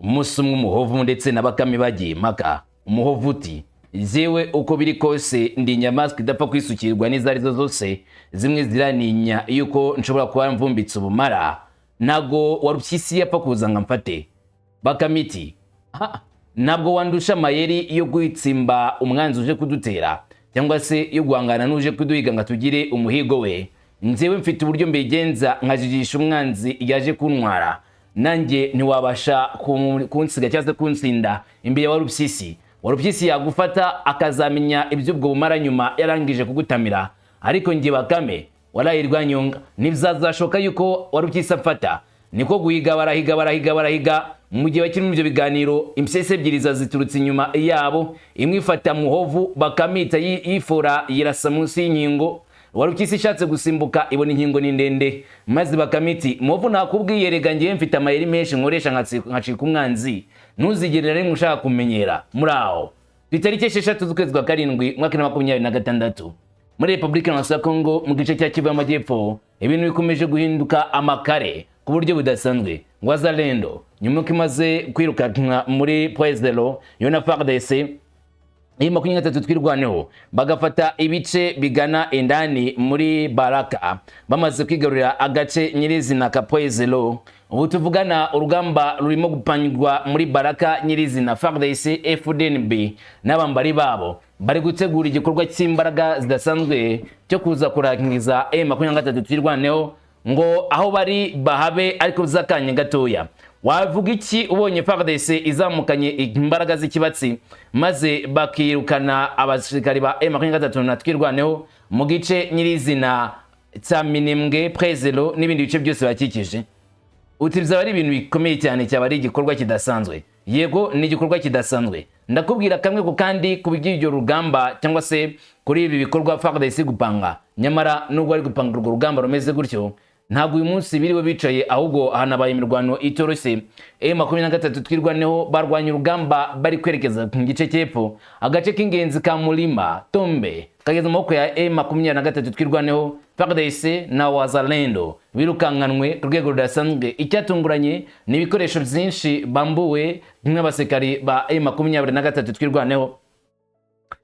Umunsi umwe Umuhovu ndetse na Bakame bagiye impaka. Umuhovu uti: "Jewe uko biri kose ndi inyamaswa idapfa kwisukirwa n'izo arizo zose, zimwe ziraninya yuko nshobora kuba mvumbitse ubumara, ntago Warupyisi yapfa kuza ngo amfate." Bakame iti: "Ha, ntabwo wandusha amayeri yo gwitsimba umwanzi uje kudutera, cyangwa se yo guhangana n'uje kuduhiga ngo atugire umuhigo we. Njyewe mfite uburyo mbigenza nkajijisha umwanzi yaje kuntwara, nanjye ntiwabasha kunsiga cyangwa se kunsinda imbere ya Warupyisi. Warupyisi yagufata akazamenya iby'ubwo bumara nyuma yarangije kugutamira, ariko njye Bakame warahirwa nyunga ntibizazashoka yuko Warupyisi amfata." Niko guhiga, barahiga, barahiga, barahiga. Mu gihe bakiri muri ibyo biganiro, impyisi ebyiri ziturutse inyuma yabo, imwe ifata Muhovu, Bakamita yifora yirasa munsi y'inkingo. Warupyisi ishatse gusimbuka ibona inkingo ni ndende, maze Bakame iti: "Muhovu, nakubwiye rega, ngewe mfite amayeri menshi nkoresha nkacika umwanzi, ntuzigere na rimwe ushaka kumenyera." Muri aho ku itariki 6 z'ukwezi kwa karindwi umwaka wa 2026, muri Repubulika ya Kongo mu gice cya Kivu y'Amajyepfo, ibintu bikomeje guhinduka amakare ku buryo budasanzwe. Wazalendo nyuma yuko imaze kwirukanka muri Point Zero yo na FARDC iyi 23 Twirwaneho, bagafata ibice bigana indani muri Baraka, bamaze kwigarurira agace nyirizina ka Point Zero, ubu tuvugana urugamba rurimo gupangirwa muri Baraka nyirizina. FARDC, FDNB n'abambari babo bari gutegura igikorwa cy'imbaraga zidasanzwe cyo kuza kurangiza M23 Twirwaneho ngo aho bari bahabe, ariko by'akanya gatoya. Wavuga iki ubonye FARDC izamukanye imbaraga z'ikibatsi maze bakirukana abasirikari ba M23 na Twirwaneho mu gice nyirizina cya Minembwe, Prezero n'ibindi bice byose bakikije? Uti byaba ari ibintu bikomeye cyane, cyaba ari igikorwa kidasanzwe. Yego, ni igikorwa kidasanzwe. Ndakubwira kamwe ku kandi ku by'iryo rugamba cyangwa se kuri ibi bikorwa FARDC gupanga. Nyamara nubwo ari gupanga urwo rugamba rumeze gutyo, ntabwo uyu munsi biriwe bicaye, ahubwo hanabaye imirwano itoroshye. M23 Twirwaneho barwanya urugamba bari kwerekeza ku gice cy'epfo, agace k'ingenzi ka Mulima Tombe kageze mu maboko ya M23 Twirwaneho. FARDC na Wazalendo birukankanwe ku rwego rudasanzwe. Icyatunguranye ni ibikoresho byinshi bambuwe n'abasirikari ba M23 Twirwaneho,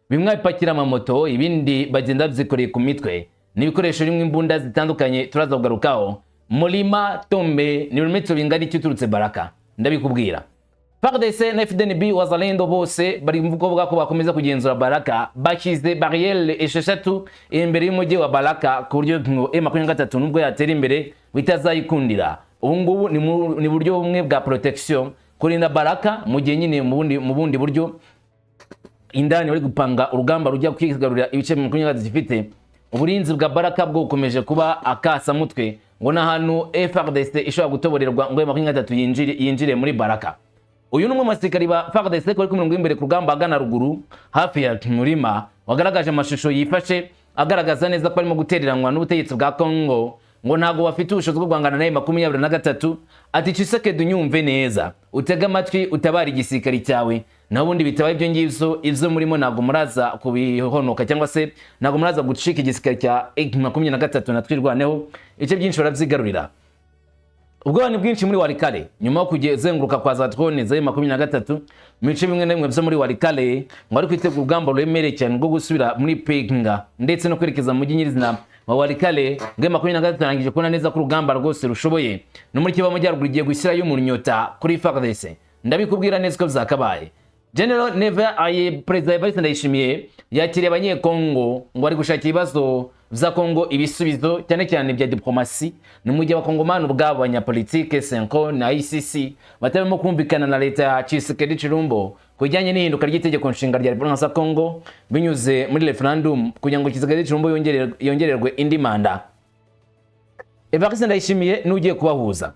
bimwe bipakira amamoto, ibindi bagenda babyikoreye ku mitwe. Ni ibikoresho birimo imbunda zitandukanye turaza kugarukaho. Mulima Tombe ni ibirometero bingana iki uturutse Baraka? Ndabikubwira. FARDC na FDNB, Wazalendo bose bari kuvuga ko bakomeza kugenzura Baraka. Bashyize barriere 6 imbere y'umujyi wa Baraka ku buryo M23 nubwo yatera imbere bitazayikundira. Ubu ngubu ni buryo bumwe bwa protection, kurinda Baraka, mu gihe nyine mu bundi buryo indani bari gupanga urugamba rujya kwigarurira ibice 23 zifite. Uburinzi bwa Baraka bwo bukomeje kuba akasamutwe, ngo n'ahantu FARDC ishobora gutoborerwa ngo 23 yinjire muri Baraka. Uyu ni umwe mu basirikari ba FARDC bari ku mirongo y'imbere ku rugamba agana ruguru hafi ya Murima, wagaragaje amashusho yifashe agaragaza neza ko barimo gutereranwa n'ubutegetsi bwa Congo, ngo ntabwo bafite ubushobozi bwo guhangana na 23. Ati: "Tshisekedi, unyumve neza, utege amatwi, utabara igisirikari cyawe, naho ubundi bitabaye ibyo ngibyo, ibyo murimo ntabwo muraza kubihonoka cyangwa se ntabwo muraza gucika igisirikare cya 23 na Twirwaneho, ibice byinshi barabyigarurira." Ubwoba ni bwinshi muri Walikale nyuma yo kuzenguruka kwa za drone za 23 mu bice bimwe na bimwe byo muri Walikale, ngo ari kwitegura urugamba ruremereye cyane rwo gusubira muri Pinga ndetse no kwerekeza mu mujyi nyirizina wa Walikale. Ngo 23 arangije kubona neza ko urugamba rwose rushoboye, no muri Kivu Amajyaruguru igiye gushyirayo umunyota kuri FARDC. Ndabikubwira neza ko byakabaye. General Neva aye, Perezida Evariste Ndayishimiye yakiriye abanyekongo ngo bari gushakira ibibazo vya Kongo ibisubizo, cyane cyane bya diplomasi. Ni mu gihe abakongomani ubwabo, abanyapolitike, CENCO na ICC batarimo kumvikana na leta ya Tshisekedi Tshilombo ku bijyanye n'ihinduka ry'itegeko nshinga rya Repubulika ya Kongo binyuze muri referendum kugira ngo Tshisekedi Tshilombo yongererwe indi manda. Evariste Ndayishimiye n'ugiye kubahuza.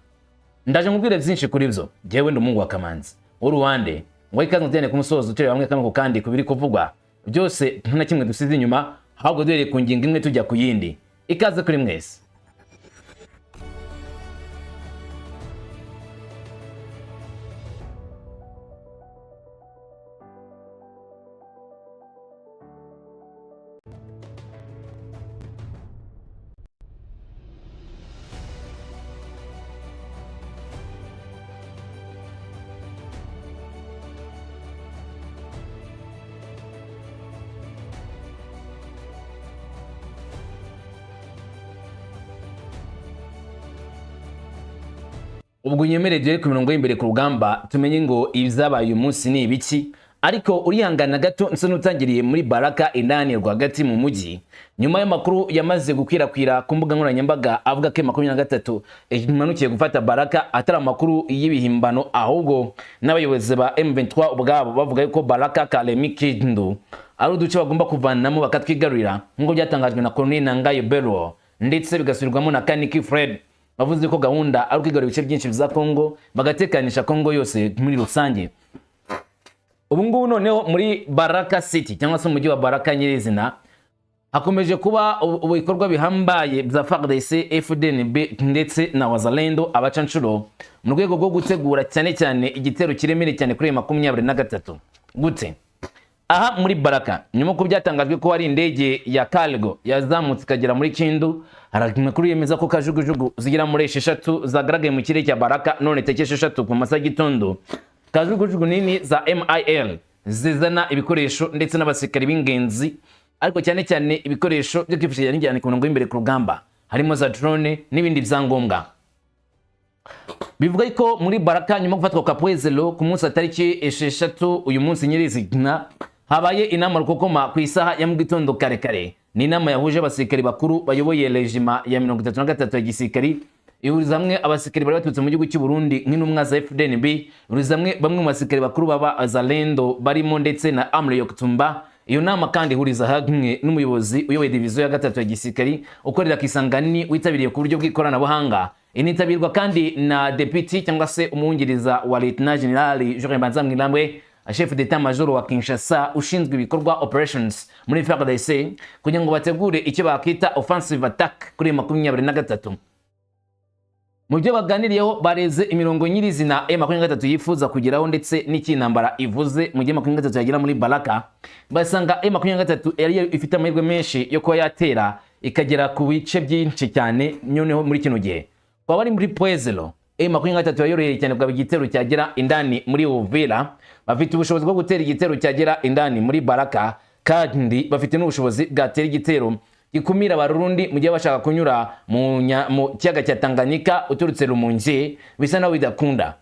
Ndaje nkubwire byinshi kuri byo. Jyewe ndi umuhungu wa Kamanzi w'uruwande, ngo ikaze mutene ku musozo, tureba hamwe kamwe ku kandi ku biri kuvugwa byose, nta na kimwe dusize inyuma, ahubwo duhereye ku ngingo imwe tujya ku yindi. Ikaze kuri mwese. Ubwo unyemerere duhere ku mirongo y'imbere ku rugamba, tumenye ngo ibyabaye uyu munsi ni ibiki. Ariko urihangana gato nsa n'utangiriye muri Baraka indani rwagati mu mujyi, nyuma y'amakuru yamaze gukwirakwira ku mbuga nkoranyambaga avuga ko M23 imanukiye gufata Baraka, atari amakuru y'ibihimbano, ahubwo n'abayobozi ba M23 ubwabo bavuga ko Baraka, Kalemi, Kindu ari uduce bagomba kuvanamo bakatwigarurira, nk'uko byatangajwe na Colonel Nangaye Belo ndetse bigasubirwamo na Kaniki Fred. Bavuze ko gahunda ari ukwigarurira ibice byinshi bya Kongo, bagatekanisha Kongo yose muri rusange. Ubu ngubu noneho muri Baraka City, cyangwa se umujyi wa Baraka nyirizina, hakomeje kuba ibikorwa bihambaye bya FARDC, FDNB ndetse na Wazalendo, abacanshuro, mu rwego rwo gutegura cyane cyane igitero kiremereye cyane kuri 23. Gute? Aha muri Baraka, nyuma ko byatangajwe ko hari indege ya cargo yazamutse ikagera muri Kindu, hari amakuru yemeza ko kajugujugu zigera muri 6 zagaragaye mu kirere cya Baraka none tariki 6 ku masaha y'igitondo. Kajugujugu nini za MIL zizana ibikoresho ndetse n'abasirikari b'ingenzi, ariko cyane cyane ibikoresho byo kwifashisha n'injyana ku mirongo y'imbere ku rugamba, harimo za drone n'ibindi byangombwa. Bivuga ko muri Baraka, nyuma yo gufatwa kwa Point Zéro ku munsi wa tariki 6, uyu munsi nyirizina, habaye inama rukokoma ku isaha ya mu gitondo kare kare. Ni inama yahuje abasirikari bakuru bayoboye régiment ya 33 ya gisirikari, ihuriza hamwe abasirikari bari baturutse mu gihugu cy'u Burundi nk'intumwa za FDNB, ihuriza hamwe bamwe mu basirikari bakuru baba Wazalendo barimo ndetse na Amre Yokutumba. Iyo nama kandi ihuriza hamwe n'umuyobozi uyoboye diviziyo ya gatatu ya gisirikari ukorera Kisangani, witabiriye ku buryo bw'ikoranabuhanga. Initabirwa kandi na deputy, cyangwa se umwungiriza wa Lieutenant General Jean Banza Mwilambwe, chef d'état major wa Kinshasa ushinzwe ibikorwa operations muri FARDC, kugira ngo bategure icyo bakita offensive attack kuri 23. Mu byo baganiriyeho, bareze imirongo nyirizina M23 yifuza kugeraho ndetse n'icy'intambara ivuze mu gihe 23 yagera muri Baraka. Basanga M23 yari ifite amahirwe menshi yo kuba yatera ikagera ku bice byinshi cyane. Noneho muri kino gihe kwa bari muri Point Zéro, M23 yayoroheye cyane bwa igitero cyagera indani muri Uvira. Bafite ubushobozi bwo gutera igitero cyagera indani muri Baraka, kandi bafite n'ubushobozi bwatera igitero gikumira Abarundi mu gihe bashaka kunyura mu kiyaga cya Tanganyika uturutse Rumungi, bisa naho bidakunda.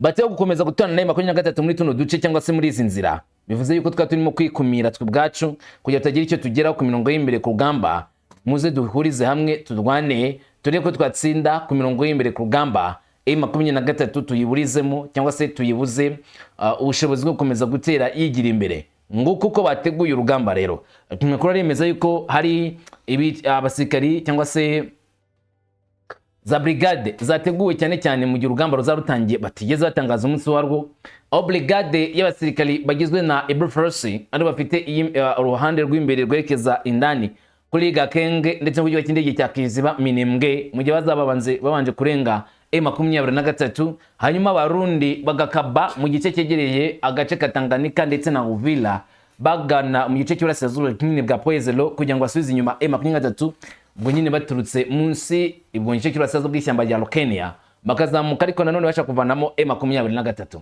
Batewe gukomeza guturana na 23 muri tuno duce cyangwa se muri izi nzira, bivuze yuko twaba turimo kwikumira twe ubwacu kugira tutagira icyo tugeraho ku mirongo y'imbere ku rugamba. Muze duhurize hamwe turwane, turebe ko twatsinda ku mirongo y'imbere ku rugamba, M23 tuyiburizemo cyangwa se tuyibuze ubushobozi bwo gukomeza gutera yigira imbere. Nguko uko bateguye urugamba. Rero amakuru aremeza yuko hari abasirikari cyangwa se za brigade zateguwe cyane cyane mu gihe urugamba ruzaba rutangiye, batigeze batangaza umunsi warwo, aho brigade y'abasirikari bagizwe na Able Force ari bafite uruhande rw'imbere rwerekeza indani kuri Gakenge ndetse no ku kibuga cy'indege cya Kiziba, Minembwe, mu gihe bazaba babanje kurenga M23, hanyuma Abarundi bagakaba mu gice cyegereye agace ka Tanganyika ndetse na Uvira, bagana mu gice cy'uburasirazuba kinini bwa Point Zéro kugira ngo basubize inyuma M23. Ubwo nyine baturutse munsi ubwo gice cy'uburasirazuba bw'ishyamba rya Lokenia, bakazamuka, ariko nanone bashaka kuvanamo M23.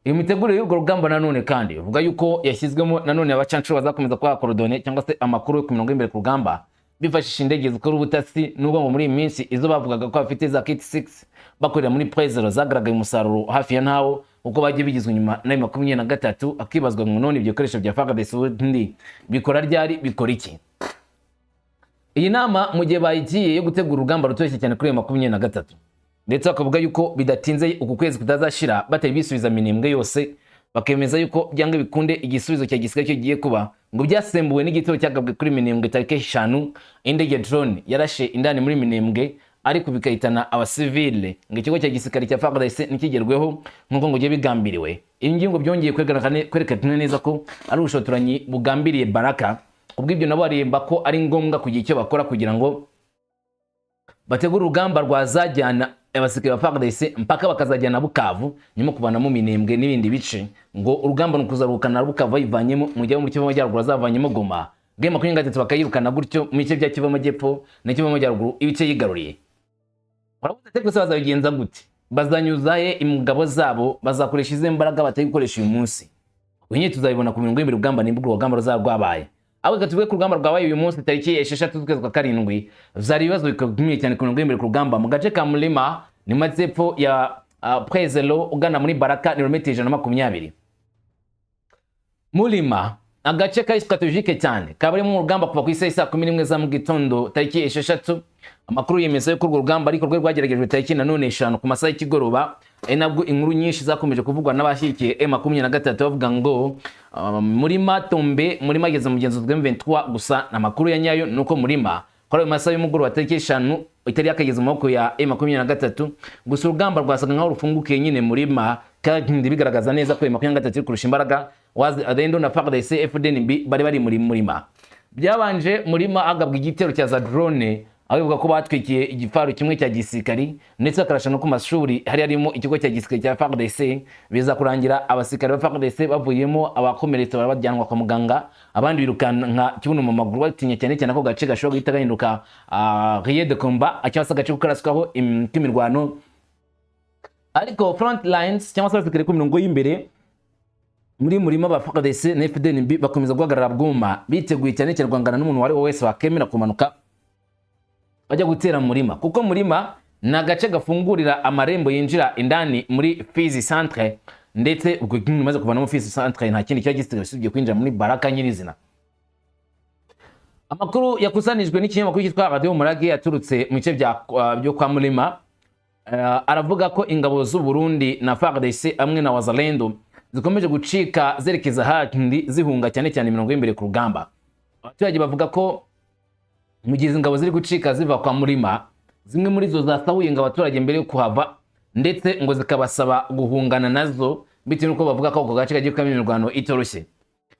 Iyo mitegurire y'urwo rugamba nanone kandi ivuga yuko yashyizwemo nanone abacanshuro bazakomeza kubaha coordonnées cyangwa se amakuru yo ku mirongo y'imbere ku rugamba, bifashisha indege zikora ubutasi, nubwo ngo muri iyi minsi izo bavugaga ko bafite za Kit 6 bakorera muri Point Zéro zagaragaye umusaruro hafi ya ntawo, kuko bagiye bigizwe inyuma na 23. Akibazwa ngo none ibyo bikoresho bya FARDC ubundi bikora ryari, bikora iki? Iyi nama mu gihe bayigiye yo gutegura urugamba rutoshye cyane kuri iyo 23, ndetse bakavuga yuko bidatinze uku kwezi kutazashira batari bisubiza Minembwe yose, bakemeza yuko byanga bikunde igisubizo cya gisirikare cyo giye kuba, ngo byasembuwe n'igitero cyagabwe kuri Minembwe tariki 5, indege drone yarashe indani muri Minembwe ariko bikahitana abasivile, ngo ikigo cya gisirikare cya FARDC ntikigerweho nk'uko ngo giye bigambiriwe. Ibi ngingo byongeye kwerekana neza ko ari ubushotoranyi bugambiriye Baraka. Kubw'ibyo nabo baremba ko ari ngombwa kugira icyo bakora kugira ngo bategure urugamba rwazajyana abasirikare ba FARDC mpaka bakazajyana Bukavu, nyuma kuvanamo Minembwe n'ibindi bice. Ngo urugamba ni ukuzarukana Bukavu bayivanyemo, mu gihe muri Kivu Amajyaruguru bazavanyemo Goma, bwe 23 bakayirukana gutyo mu bice bya Kivu Amajyepfo na Kivu Amajyaruguru, ibice yigaruriye. Urabuze ate gusa? Bazabigenza gute? Bazanyuza he ingabo zabo? Bazakoresha izihe mbaraga batari gukoresha uyu munsi? Nyine tuzabibona ku mirongo y'imbere urugamba, nimba urwo rugamba ruzaba rwabaye. Ahubwo reka tuvuge ku rugamba rwabaye uyu munsi tariki 6 z'ukwezi kwa 7. Vyari ibibazo bikomeye cyane ku mirongo y'imbere ku rugamba mu gace ka Mulima, ni mu majyepfo ya Prezelo ugana muri Baraka, ni kilometero 120. Mulima, agace kari stratégique cyane, kaba mu rugamba kuva ku isaha 11 za mu gitondo tariki 6. Amakuru yemeza yuko urwo rugamba ariko rwari rwageragejwe tariki nanone 5 ku masaha y'ikigoroba, ari nabwo inkuru nyinshi zakomeje kuvugwa n'abashyigikiye M23 bavuga ngo Murima Tombe, Murima ageze mu mugenzuzi bwa M23. Gusa amakuru ya nyayo ni uko Murima kuri ayo masaha y'umugoroba tariki 5 itari yakageze mu maboko ya M23. Gusa urugamba rwasaga nkaho rufungukiye nyine Murima, kandi bigaragaza neza ko M23 iri kurusha imbaraga Wazalendo na FARDC FDNB bari muri Murima. Byabanje Murima agabwa igitero cya za drone, aho bivuga ko batwikiye igifaru kimwe cya gisirikari, ndetse bakarasha no ku mashuri hari harimo ikigo cya gisirikare cya FARDC. Biza kurangira abasirikare ba FARDC bavuyemo, abakomeretse barabajyanwa kwa muganga, abandi birukanka kibuno mu maguru, batinya cyane cyane ako gace gashobora guhita gahinduka lieu de combat, cyangwa se agace ko karaswaho k'imirwano. Ariko front lines, cyangwa se abasirikare ku mirongo y'imbere muri Murima ba FARDC na FDNB, bakomeza guhagarara bwuma, biteguye cyane cyane guhangana n'umuntu uwo ari we wese wakemera kumanuka bajya gutera Murima, kuko Murima ni agace gafungurira amarembo yinjira indani muri Fizi Centre. Ndetse ubwo imaze kuvanamo Fizi Centre, nta kindi kiba gisigaye usibye kwinjira muri Baraka nyirizina. Amakuru yakusanijwe n'ikinyamakuru cyitwa Radio Murage yaturutse mu bice byo kwa Murima aravuga ko ingabo z'u Burundi na FARDC hamwe na Wazalendo zikomeje gucika zerekeza handi, zihunga cyane cyane imirongo y'imbere ku rugamba. Abaturage bavuga ko mu gihe izi ngabo ziri gucika ziva kwa Murima, zimwe muri zo zasahuye ngo abaturage mbere yo kuhava, ndetse ngo zikabasaba guhungana nazo bitewe n'uko bavuga ko ako gace kagiye kubamo imirwano itoroshye.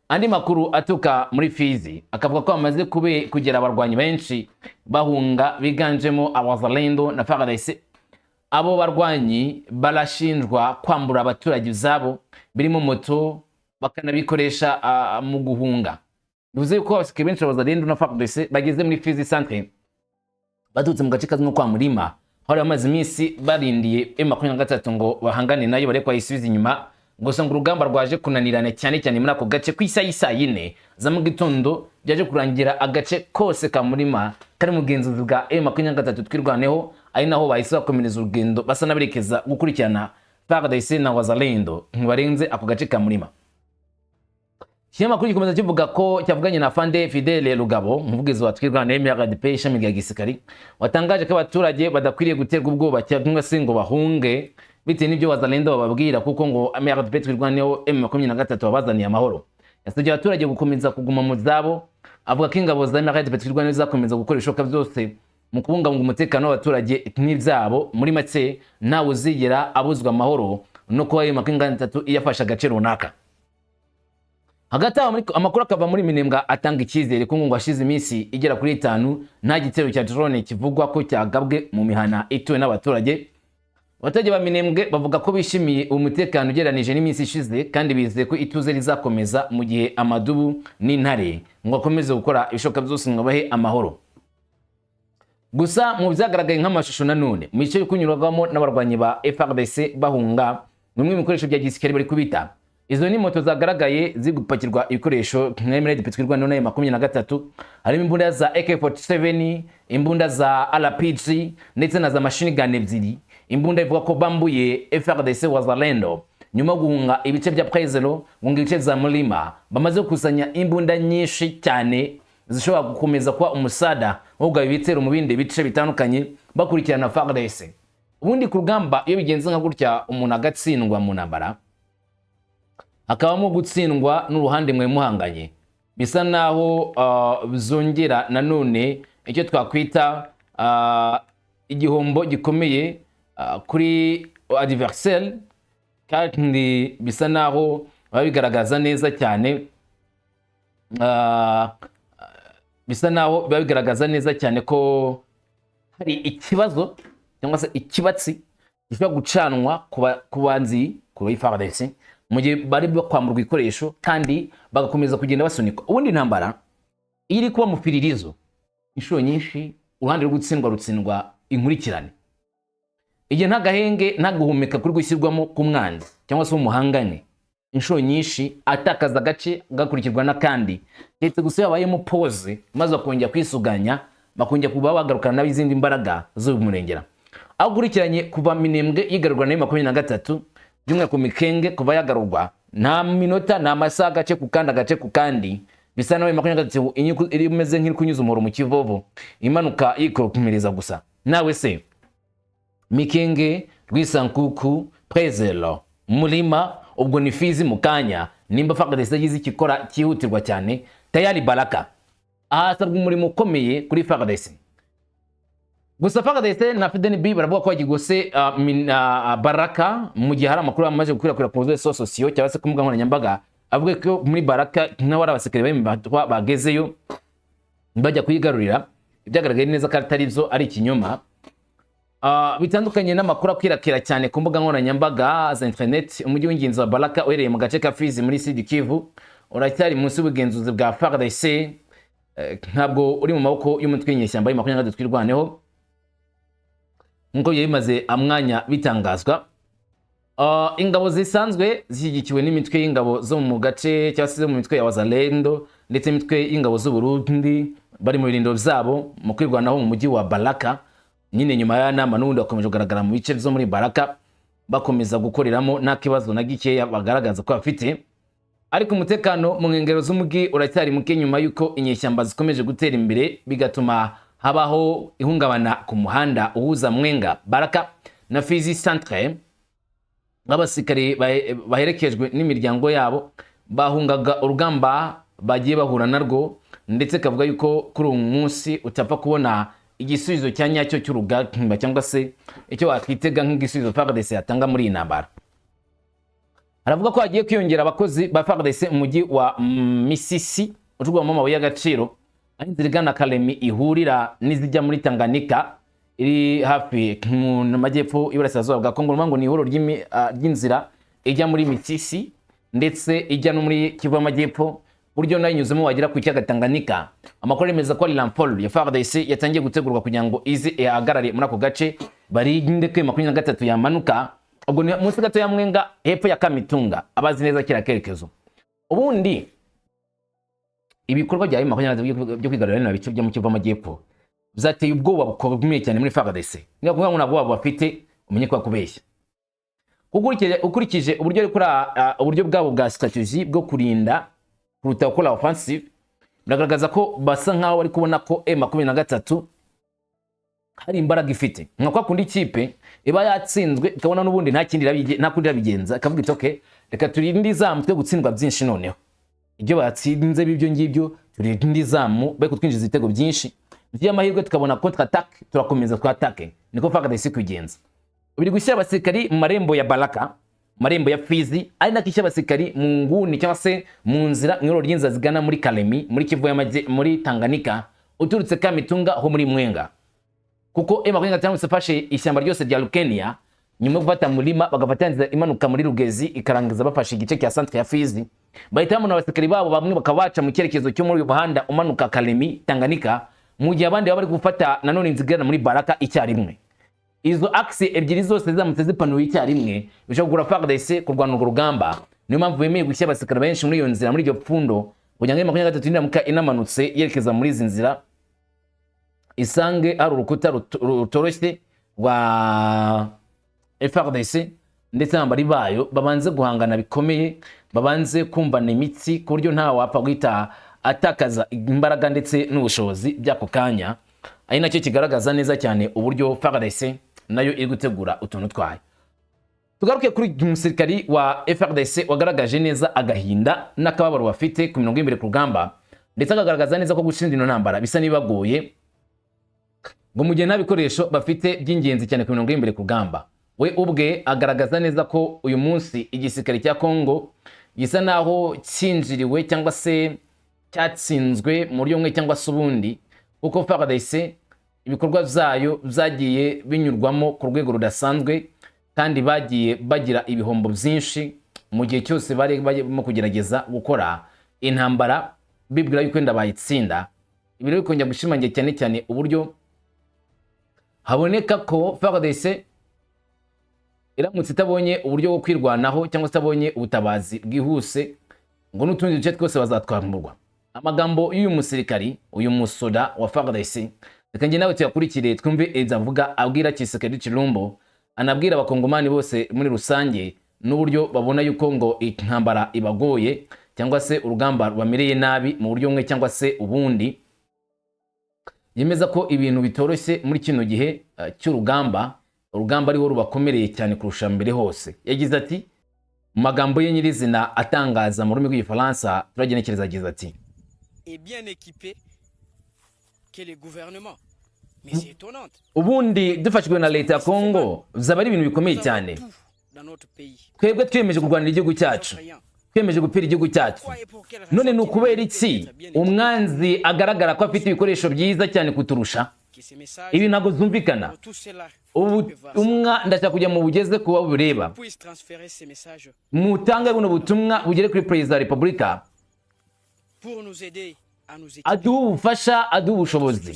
Andi makuru aturuka muri Fizi akavuga ko bamaze kugera abarwanyi benshi bahunga, biganjemo Abazalendo na FARDC. Abo barwanyi barashinjwa kwambura abaturage izabo, birimo moto, bakanabikoresha mu guhunga. Bivuze yuko abasirikare benshi b'Abazalendo na FARDC bageze muri Fizi Centre baturutse mu gace kazwi nko kwa Murima, aho bari bamaze iminsi barindiye M23 ngo bahangane nayo, bareke bayisubize inyuma. Gusa ngo urugamba rwaje kunanirana cyane cyane muri ako gace. Ku isaha y'isaa 4 za mu gitondo, byaje kurangira agace kose ka Murima kari mu bugenzuzi bwa M23 Twirwaneho, ari naho bahise bakomereza urugendo basa n'aberekeza gukurikirana FARDC na Wazalendo barenze ako gace ka Murima. Ikinyamakuru gikomeza kivuga ko cyavuganye na Fande Fidele Rugabo, umuvugizi wa Twirwaneho MRDP ishami rya gisirikari, watangaje ko abaturage badakwiriye guterwa ubwoba cyangwa se ngo bahunge bitewe n'ibyo Wazalendo bababwira, kuko ngo MRDP Twirwaneho M23 babazaniye amahoro. Yasabye abaturage gukomeza kuguma mu zabo, avuga ko ingabo za MRDP Twirwaneho zizakomeza gukora ibishoboka byose mu kubungabunga umutekano w'abaturage n'ibyabo. Muri make, ntawe uzigera abuzwa amahoro no kuba M23 iyafashe agace runaka. Hagati aho, amakuru akava muri Minembwe atanga icyizere ko ngo hashize iminsi igera kuri 5 nta gitero cya drone kivugwa ko cyagabwe mu mihana ituwe n'abaturage. Abaturage ba Minembwe bavuga ko bishimiye umutekano ugereranije n'iminsi ishize, kandi bizeye ko ituze rizakomeza mu gihe amadubu n'intare ngo akomeze gukora ibishoboka byose ngo bahe amahoro. Gusa mu byagaragaye nk'amashusho nanone mu bice biri kunyurwamo n'abarwanyi ba FARDC bahunga, bimwe mu bikoresho bya gisirikare bari kubita. Izo ni moto zagaragaye ziri gupakirwa ibikoresho nka MRDP Twirwaneho na 23, harimo imbunda za AK47, imbunda za RPG ndetse na za machine gun ebyiri, imbunda ivuga ko bambuye FARDC Wazalendo nyuma yo guhunga ibice bya Prezelo, guhunga ibice bya Mulima. Bamaze gukusanya imbunda nyinshi cyane zishobora gukomeza kuba umusada wo kugaba ibitero mu bindi bice bitandukanye bakurikirana FARDC. Ubundi ku rugamba, iyo bigenze nka gutya, umuntu agatsindwa mu ntambara, hakabamo gutsindwa n'uruhande mwe muhanganye, bisa naho zongera nanone icyo twakwita igihombo gikomeye kuri adversaire, kandi bisa naho biba bigaragaza neza cyane bisa naho biba bigaragaza neza cyane ko hari ikibazo cyangwa se ikibatsi gishobora gucanwa ku banzi, ku FARDC, mu gihe bari kwamburwa ibikoresho kandi bagakomeza kugenda basunikwa. Ubundi intambara iyo iri kuba mu firirizo, inshuro nyinshi uruhande rwo gutsindwa rutsindwa inkurikirane, igihe nta gahenge, nta guhumeka kuri gushyirwamo ku mwanzi cyangwa se umuhangane. Inshuro nyinshi atakaza agace gakurikirwa n'akandi, ndetse gusa iyo habayemo pause maze bakongera kwisuganya, bakongera kuba bagarukana n'izindi mbaraga z'umurengera. Aho ukurikiranye kuva Minembwe yigarurwa na 23, by'umwihariko Mikenge kuva yagarurwa, nta minota, nta masaha, agace ku kandi, agace ku kandi, bisa naho 23 iri imeze nk'iri kunyuza umuhoro mu kivovo, imanuka yikomereza gusa. Nawe se Mikenge, Rwisankuku, Prezelo, Murima, ubwo ni Fizi mu kanya. Nimba FARDC yagize ikikora cyihutirwa cyane, tayari Baraka ahasabwa umurimo ukomeye kuri FARDC. Gusa FARDC na FDNB baravuga ko bagigose Baraka, mu gihe hari amakuru amaze gukwirakwira ku réseaux sociaux cyangwa se ku mbuga nkoranyambaga avuga ko muri Baraka naho ari abasirikare bagezeyo bajya kuyigarurira. Ibyagaragaye neza ko atari byo, ari ikinyoma. Bitandukanye n'amakuru akwirakwira cyane ku mbuga nkoranyambaga za internet, umujyi w'ingenzi wa Baraka uherereye mu gace ka Fizi muri Sud Kivu uracyari munsi y'ubugenzuzi bwa FARDC, ntabwo uri mu maboko y'umutwe w'inyeshyamba ya 23 Twirwaneho, nk'uko byari bimaze amwanya bitangazwa. Ingabo zisanzwe zishyigikiwe n'imitwe y'ingabo zo mu gace cyangwa se zo mu mitwe ya Wazalendo ndetse n'imitwe y'ingabo z'u Burundi bari mu birindiro byabo mu kwirwanaho mu mujyi wa Baraka nyine. Nyuma ya nama n'ubundi bakomeje kugaragara mu bice byo muri Baraka, bakomeza gukoreramo nta kibazo na gikeya bagaragaza ko bafite. Ariko umutekano mu nkengero z'umujyi uracyari muke nyuma y'uko inyeshyamba zikomeje gutera imbere, bigatuma habaho ihungabana ku muhanda uhuza Mwenga, Baraka na Fizi Centre. Abasirikare baherekejwe n'imiryango yabo bahungaga urugamba bagiye bahura narwo, ndetse kavuga yuko kuri uyu munsi utapfa kubona igisubizo cya nyacyo cy'urugamba cyangwa se icyo wakwitega nk'igisubizo FARDC yatanga muri iyi ntambara. Aravuga ko hagiye kwiyongera abakozi ba FARDC mu mujyi wa Misisi ucurwamo amabuye y'agaciro, aho inzira igana Kalemi ihurira n'izijya muri Tanganyika iri hafi mu majyepfo y'uburasirazuba bwa Kongo. Ngo ni ihuriro ry'inzira ijya muri Misisi ndetse ijya no muri Kivu y'Amajyepfo, buryo nayinyuzemo wagera ku kiyaga Tanganyika. Amakuru yemeza ko ari renfort ya FARDC yatangiye gutegurwa kugira ngo ize ihagarare muri ako gace, barinde ko 23 yamanuka. Ubwo ni munsi gato ya Mwenga, hepfo ya Kamitunga, abazi neza kiriya kerekezo. Ubundi ibikorwa bya 23 byo kwigarurira bino bice byo mu Kivu y'Amajyepfo byateye ubwoba bukomeye cyane muri FARDC. Niba kuvuga ngo nta bwoba bafite, umenye ko bakubeshya. Kuko ukurikije uburyo bari kuri uburyo bwabo bwa strategy bwo kurinda kuruta gukora offensive, biragaragaza ko basa nkaho bari kubona ko M23 hari imbaraga ifite, nka kwa kundi ikipe iba yatsinzwe ikabona n'ubundi nta kindi nta kundi irabigenza, ikavuga iti: "Okay, reka turinde izamu twe gutsindwa byinshi. Noneho ibyo batsinze b'ibyo ngibyo, turinde izamu be kutwinjiza ibitego byinshi, by'amahirwe tukabona contre attaque, turakomeza twatake." Niko FARDC kugenza, biri gushyira abasirikari mu marembo ya Baraka, mu marembo ya Fizi, ari nako ishyira abasirikari mu nguni cyangwa se mu nzira, mu ihuriro ry'inzira zigana muri Kalemi, muri Kivu y'Amajye, muri Tanganyika, uturutse Kamitunga ho muri Mwenga. Kuko M23 ifashe ishyamba ryose rya Lukenia nyuma yo gufata Murima, bagafata inzira imanuka muri Rugezi, ikarangiza bafashe igice cya centre ya Fizi, bahita babona abasirikari babo bamwe bakaba baca mu cyerekezo cyo muri uyu muhanda umanuka Kalemi, Tanganyika, mu gihe abandi baba bari gufata nanone inzira igana muri Baraka icyarimwe. Izo axe ebyiri zose ziramutse zipanuye icyarimwe, bishobora kugura FARDC kurwana urwo rugamba. Niyo mpamvu bemeye gushyira abasirikare benshi muri iyo nzira, muri iryo pfundo, kugira ngo 23 niramuka inamanutse yerekeza muri izi nzira, isange hari urukuta rutoroshye rwa FARDC ndetse n'abambari bayo, babanze guhangana bikomeye, babanze kumvana imitsi, ku buryo nta wapfa guhita atakaza imbaraga ndetse n'ubushobozi by'ako kanya. Ari nacyo kigaragaza neza cyane uburyo FARDC nayo iri gutegura utuntu twayo. Tugaruke kuri uyu musirikari wa FARDC wagaragaje neza agahinda n'akababaro bafite ku mirongo y'imbere ku rugamba, ndetse akagaragaza neza ko gutsinda ino ntambara bisa n'ibibagoye, ngo mu gihe nta bikoresho bafite by'ingenzi cyane ku mirongo y'imbere ku rugamba. We ubwe agaragaza neza ko uyu munsi igisirikare cya Congo gisa naho cyinjiriwe cyangwa se cyatsinzwe mu buryo bumwe cyangwa se ubundi, kuko FARDC ibikorwa byayo byagiye binyurwamo ku rwego rudasanzwe, kandi bagiye bagira ibihombo byinshi mu gihe cyose bari barimo kugerageza gukora intambara bibwira yuko wenda bayitsinda. Ibi rero bikongera gushimangira cyane cyane uburyo haboneka ko FARDC Iramutse itabonye uburyo bwo kwirwanaho cyangwa se itabonye ubutabazi bwihuse, ngo n'utundi duce twose bazatwamburwa. Amagambo y'uyu musirikari, uyu musoda wa FARDC, reka njye nawe tuyakurikire, twumve ibyo avuga, abwira Tshisekedi Chilombo, anabwira Abakongomani bose muri rusange, n'uburyo babona yuko ngo intambara ibagoye cyangwa se urugamba rubamereye nabi mu buryo bumwe cyangwa se ubundi. Yemeza ko ibintu bitoroshye muri kino gihe cy'urugamba, urugamba ariwo rubakomereye cyane kurusha mbere hose. Yagize ati, mu magambo ye nyirizina atangaza mu rurimi rw'Igifaransa, turagenekereza, agize ati: est bien équipé que le gouvernement. Mais c'est étonnant. Ubundi dufashijwe na leta ya Kongo byaba ari ibintu bikomeye Nous avons cyane. tout dans notre pays. Twebwe twiyemeje kurwanira igihugu cyacu, twiyemeje gupfira igihugu cyacu. None ni ukubera iki umwanzi agaragara ko afite ibikoresho byiza cyane kuturusha? Ibi ntabwo byumvikana. Ubutumwa ndashaka kujya mu bugeze kuba bureba, mutange buno butumwa bugere kuri Perezida wa Repubulika, aduhe ubufasha, aduhe ubushobozi,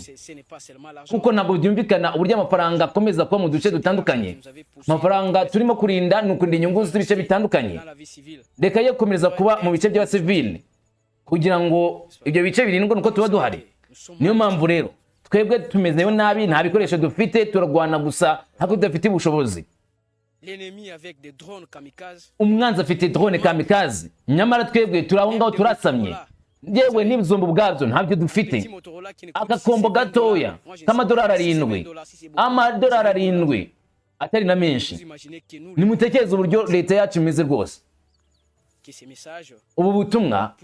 kuko ntabwo byumvikana uburyo amafaranga akomeza kuba mu duce dutandukanye. Amafaranga turimo kurinda ni ukurinda inyungu z'ibice bitandukanye. Reka ye gukomeza kuba mu bice by'abasivili kugira ngo ibyo bice birindwe nuko tuba duhari. Niyo mpamvu rero twebwe tumezeyo nabi, nta bikoresho dufite, turarwana gusa ariko tudafite ubushobozi. Umwanzi afite drone kamikaze, nyamara twebwe turi aho ngaho turasamye, yewe n'ibizumba ubwabyo ntabyo dufite. Agakombo gatoya k'amadolari 7, amadolari 7 atari na menshi. Nimutekereze uburyo leta yacu imeze rwose. Ubu butumwa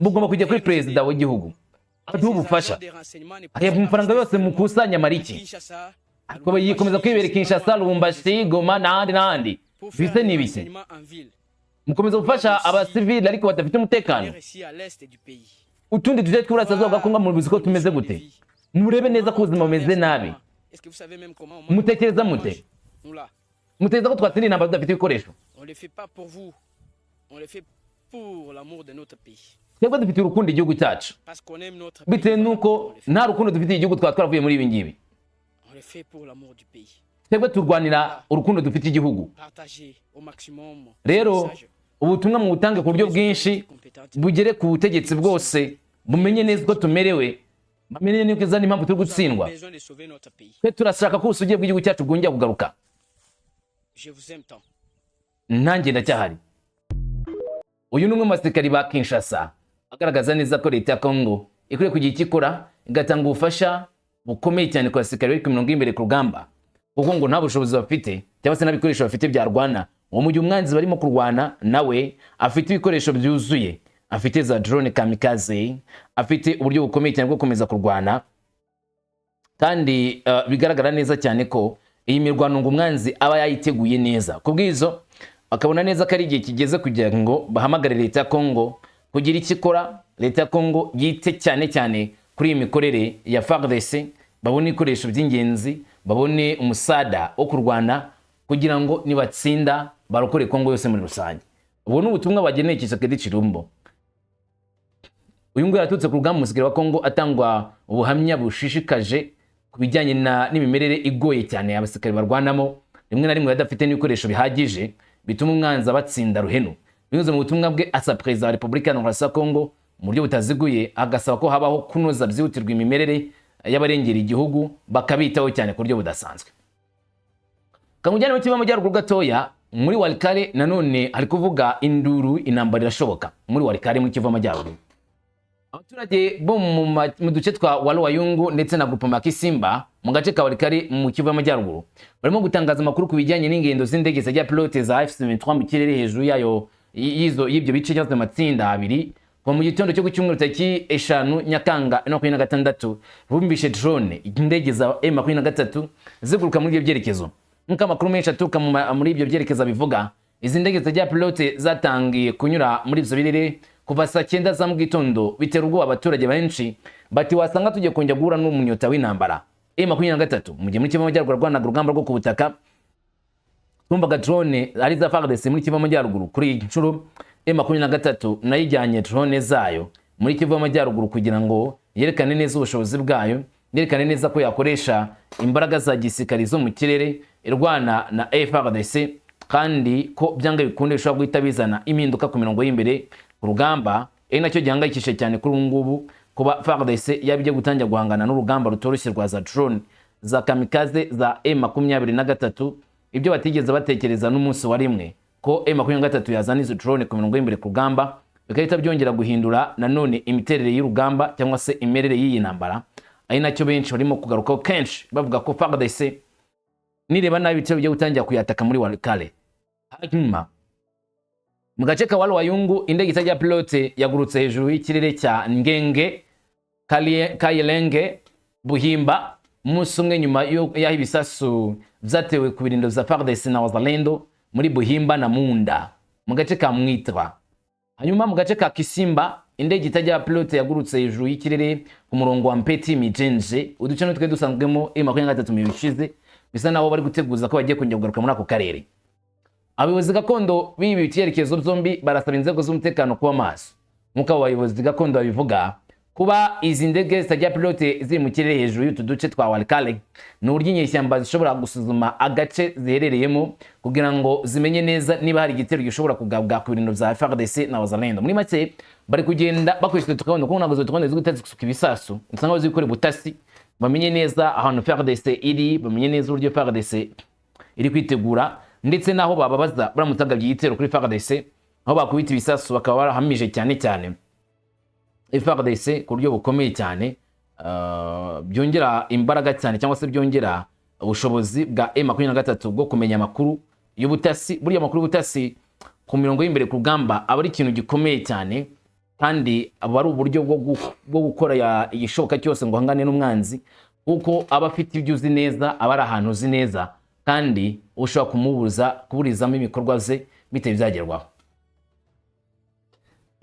bugomba kujya kuri perezida w'igihugu, aduha ubufasha. Aya mafaranga yose mukusanya mariki akaba yikomeza kwibera Kinshasa, Lubumbashi, Goma n'ahandi n'ahandi. Bise ni ibiki? Mukomeza gufasha abasivili ariko badafite umutekano. Utundi duce tw'uburasirazuba bwa Kongo mubizi ko tumeze gute? Murebe neza ko ubuzima bumeze nabi. Mutekereza mute? Mutekereza ko twatsinda intambara tudafite ibikoresho? Twebwe dufite urukundo igihugu cyacu. Bitewe n'uko nta rukundo dufitiye igihugu, twaba twaravuye muri ibi ngibi. Twebwe turwanira urukundo dufite igihugu. Rero ubutumwa mu butange ku buryo bwinshi, bugere ku butegetsi bwose, bumenye neza uko tumerewe, bamenye neza n'impamvu turi gutsindwa. Twe turashaka ko ubusugire bw'igihugu cyacu bwongera kugaruka. Nanjye ndacyahari. Uyu ni umwe mu basirikari ba Kinshasa, agaragaza neza ko leta ya Congo ikwiye kugira icyo ikora, igatanga ubufasha bukomeye cyane ku basirikari bari ku mirongo y'imbere ku rugamba, kuko ngo nta bushobozi bafite cyangwa se nta bikoresho bafite byarwana uwo mu gihe umwanzi barimo kurwana nawe afite ibikoresho byuzuye, afite za drone kamikaze, afite uburyo bukomeye cyane bwo gukomeza kurwana. Kandi bigaragara neza cyane ko iyi mirwano ngo umwanzi aba yayiteguye neza. Ku bw'izo bakabona neza ko ari igihe kigeze kugira ngo bahamagare leta ya Congo kugira icyo ikora. Leta ya Congo yite cyane cyane kuri iyi mikorere ya FARDC, babone ibikoresho by'ingenzi, babone umusada wo kurwana kugira ngo nibatsinda barokore Congo yose muri rusange. Ubu ni ubutumwa bageneye Tshisekedi Chilombo. Uyu nguyu yaturutse ku rugamba, umusirikare wa Congo, atangwa ubuhamya bushishikaje ku bijyanye n'imimerere igoye cyane abasirikare barwanamo, rimwe na rimwe badafite n'ibikoresho bihagije, bituma umwanzi abatsinda ruhenu. Binyuze mu butumwa bwe, asaba Perezida wa Repubulika ya Congo mu buryo butaziguye, agasaba ko habaho kunoza byihutirwa imimerere y'abarengera igihugu, bakabitaho cyane ku buryo budasanzwe. Kamujyane mu Kivu Amajyaruguru gatoya, muri Walikale nanone hari kuvuga induru, intambara irashoboka muri Walikale, muri Kivu Amajyaruguru. Abaturage bo mu duce twa Walu-Wayungu ndetse na Groupement Kisimba mu gace ka Walikale mu Kivu y'Amajyaruguru barimo gutangaza amakuru ku bijyanye n'ingendo z'indege zijya pilote za AFC/M23 mu kirere hejuru yayo y'izo y'ibyo bice cyangwa se amatsinda abiri. Kuva mu gitondo cyo ku cyumweru tariki 5 Nyakanga 2026, bumvishe drone, indege za M23 ziguruka muri ibyo byerekezo. Nk'uko amakuru menshi aturuka muri ibyo byerekezo abivuga, izi ndege zijya pilote zatangiye kunyura muri ibyo birere kuva saa 9 za mu gitondo, bitera ubwoba abaturage benshi, bati wasanga tugiye kongera guhura n'umunyota w'intambara. M23 mu gihe muri Kivu Amajyaruguru rwanaga urugamba rwo ku butaka, twumvaga drone ari za FARDC muri Kivu Amajyaruguru. Kuri iyi nshuro M23 nayo ijyanye drone zayo muri Kivu Amajyaruguru kugira ngo yerekane neza ubushobozi bwayo, yerekane neza ko yakoresha imbaraga za gisirikare zo mu kirere. irwana na FARDC, kandi ko byanga bikunde bishobora guhita bizana impinduka ku mirongo y'imbere ku rugamba, ari nacyo gihangayikishije cyane kuri ubu ngubu, kuba FARDC yaba igiye gutangira guhangana n'urugamba rutoroshye rwa za drone za kamikaze za M23, ibyo batigeze batekereza n'umunsi wa rimwe ko M23 yazana izo drone ku mirongo y'imbere ku rugamba, bigahita byongera guhindura nanone imiterere y'urugamba cyangwa se imerere y'iyi ntambara, ari nacyo benshi barimo kugarukaho kenshi bavuga ko FARDC nireba nabi ibitero bigiye gutangira kuyataka muri Walikale. Hanyuma mu gace ka Walu, indege itagira pilote yagurutse hejuru y'ikirere cya Ngenge, Kayelenge, Buhimba, umunsi umwe nyuma y'aho ibisasu vyatewe ku birindiro vya FARDC na Wazalendo muri Buhimba na Munda mu gace ka Mwitwa. Hanyuma mu gace ka Kisimba, indege itagira pilote yagurutse hejuru y'ikirere ku murongo wa Mpeti Mijenje, uduce n'utwe dusanzwemo M23 mu bishize, bisa naho bari guteguza ko bagiye kongera kugaruka muri ako karere. Abayobozi gakondo b'ibi byerekezo byombi barasaba inzego z'umutekano kuba maso. Nk'uko abo bayobozi gakondo babivuga, kuba izi ndege zitagira pilote ziri mu kirere hejuru y'utu duce twa Walikale ni uburyo inyeshyamba zishobora gusuzuma agace ziherereyemo kugira ngo zimenye neza niba hari igitero gishobora kugabwa ku birindiro bya FARDC na Wazalendo. Muri make, bari kugenda bakoresha utu tukabondo, kuko ntabwo izo tukabondo ziri guhita zisuka ibisasu, usanga bazi gukora ubutasi, bamenye neza ahantu FARDC iri, bamenye neza uburyo FARDC iri kwitegura, ndetse n'aho bababaza baramutse bagabye igitero kuri FARDC, aho bakubita ibisasu bakaba barahamije cyane cyane FARDC ku buryo bukomeye cyane, byongera imbaraga cyane cyangwa se byongera ubushobozi bwa M23 bwo kumenya amakuru y'ubutasi. Buriya amakuru y'ubutasi ku mirongo y'imbere ku rugamba aba ari ikintu gikomeye cyane, kandi aba ari uburyo bwo gukora igishoboka cyose ngo uhangane n'umwanzi, kuko aba afite ibyo uzi neza, aba ari ahantu uzi neza, kandi ushobora kumubuza kuburizamo ibikorwa bye bitari byagerwaho.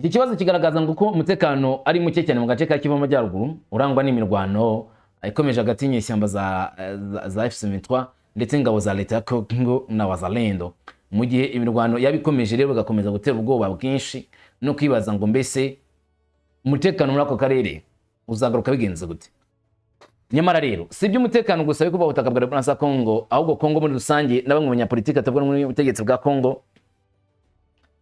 Iki kibazo kigaragaza ngo ko umutekano ari muke cyane mu gace ka Kivu y'Amajyaruguru, urangwa n'imirwano ikomeje hagati y'inyeshyamba za AFC/M23 ndetse n'ingabo za leta ya Congo na Wazalendo. Mu gihe imirwano yaba ikomeje rero, bigakomeza gutera ubwoba bwinshi no kwibaza ngo mbese umutekano muri ako karere uzagaruka bigenze gute? Nyamara rero si iby'umutekano gusa biri kuba ubutaka bwa Repubulika ya Congo, ahubwo Congo muri rusange na bamwe mu banyapolitiki batavuga rumwe n'ubutegetsi bwa Congo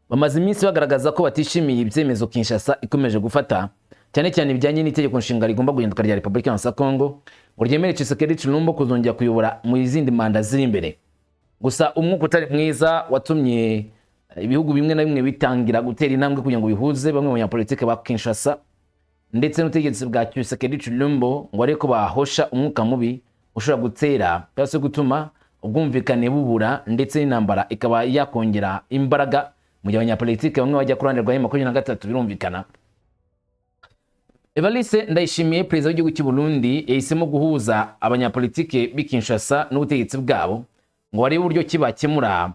bamaze iminsi bagaragaza ko batishimiye ibyemezo Kinshasa ikomeje gufata, cyane cyane bijyanye n'itegeko nshinga rigomba guhinduka rya Repubulika ya Congo ngo ryemere Tshisekedi Tshilombo kuzongera kuyobora mu zindi manda ziri imbere. Gusa umwuka utari mwiza watumye ibihugu bimwe na bimwe bitangira gutera intambwe kugira ngo bihuze bamwe mu banyapolitiki ba Kinshasa ndetse n'ubutegetsi bwa Tshisekedi Tshilombo, ngo ariko bahosha umwuka mubi ushobora gutera cyangwa se gutuma ubwumvikane bubura, ndetse n'intambara ikaba yakongera imbaraga mu gihe abanyapolitiki bamwe bajya ku ruhande rwa M23. Birumvikana, Evariste Ndayishimiye, perezida w'igihugu cy'u Burundi, yahisemo guhuza abanyapolitike b'i Kinshasa n'ubutegetsi bwabo ngo barebe uburyo ki bakemura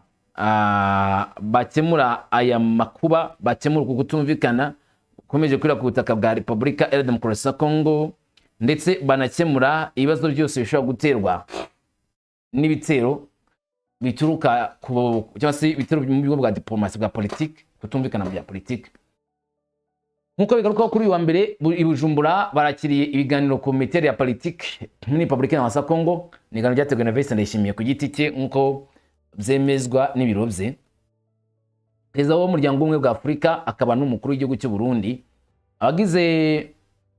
aya makuba, bakemura uku kutumvikana gukomeje kwira ku butaka bwa Repubulika ya Demokarasi ya Congo, ndetse banakemura ibibazo byose bishobora guterwa n'ibitero bituruka ku cyangwa se ibitero mu buryo bwa diplomasi, bwa politiki, kutumvikana mu bya politiki. Nk'uko bigarukaho, kuri uyu wa mbere i Bujumbura barakiriye ibiganiro ku miterere ya politiki muri Repubulika ya Congo. Ni ibiganiro byateguwe na Evariste Ndayishimiye ku giti cye, nk'uko byemezwa n'ibiro bye. Perezida w'umuryango w'ubumwe bwa Afurika akaba n'umukuru w'igihugu cy'u Burundi, abagize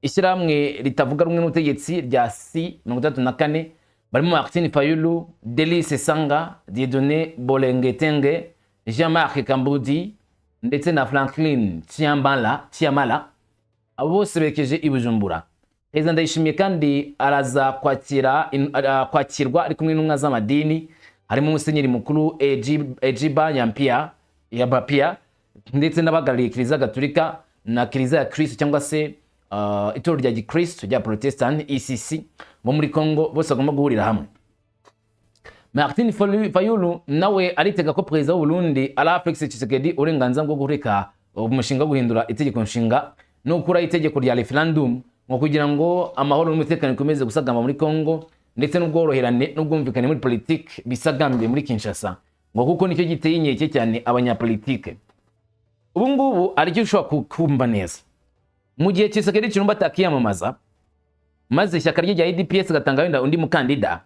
ishyirahamwe ritavuga rumwe n'ubutegetsi rya C 34 barimo Martin Fayulu, Delly Sesanga, Dieudonné Bolengetenge, Jean-Marc Kambudi ndetse na Franklin Chiamala, abo bose berekeje i Bujumbura. Perezida Ndayishimiye kandi araza kwakirwa ari kumwe n'intumwa z'amadini, harimo Musenyeri Mukuru Ejiba Yampia Yabapia, ndetse n'abahagarariye Kiliziya Gatolika na Kiliziya ya Kristo cyangwa se itorero rya Gikristo rya Protestant ECC bo muri Congo, bose bagomba guhurira hamwe. Martin Fayulu nawe aritega ko perezida w'u Burundi ara Felix Tshisekedi uburenganzira bwo kureka umushinga wo guhindura itegeko nshinga no gukuraho itegeko rya referendum, ngo kugira ngo amahoro n'umutekano bikomeze gusagamba muri Congo, ndetse n'ubworoherane n'ubwumvikane muri politiki bisagambye muri Kinshasa, ngo kuko nicyo giteye inkeke cyane abanyapolitike. Ubu ngubu hari icyo ushobora kumva neza: mu gihe Tshisekedi Tshilombo atakiyamamaza, maze ishyaka rye rya UDPS gatanga wenda undi mukandida.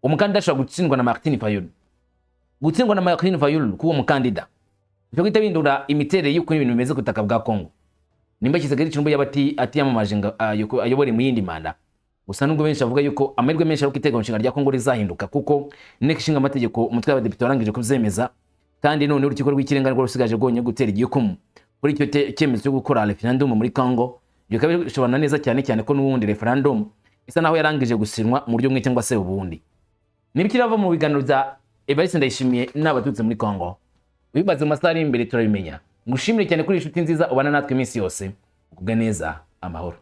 Umukandida ashobora gutsindwa na Martin Fayulu. Gutsindwa na Martin Fayulu k'uwo mukandida bishobora guhita bihindura imiterere y'uko ibintu bimeze ku butaka bwa Congo, nimba Tshisekedi Tshilombo yaba atiyamamaje ngo ayobore mu yindi manda. Gusa nubwo benshi bavuga yuko amahirwe menshi ari uko itegeko nshinga rya Congo rizahinduka, kuko inteko ishinga amategeko, umutwe w'abadepite, warangije kubyemeza, kandi none urukiko rw'ikirenga rwo rusigaje rwonyine gutera igikumu kuri icyo cyemezo cyo gukora referendum muri Congo. Ibyo bikaba bishobora neza cyane cyane ko n'ubundi referendum isa naho yarangije gusinywa mu buryo bumwe cyangwa se ubundi. Nibikirava mu biganiro bya Evariste Ndayishimiye n'abaturutse muri Congo, wibaze mu masaha ari imbere turabimenya. Ngushimire cyane kuri inshuti nziza ubana natwe iminsi yose. Ugubwe neza, amahoro.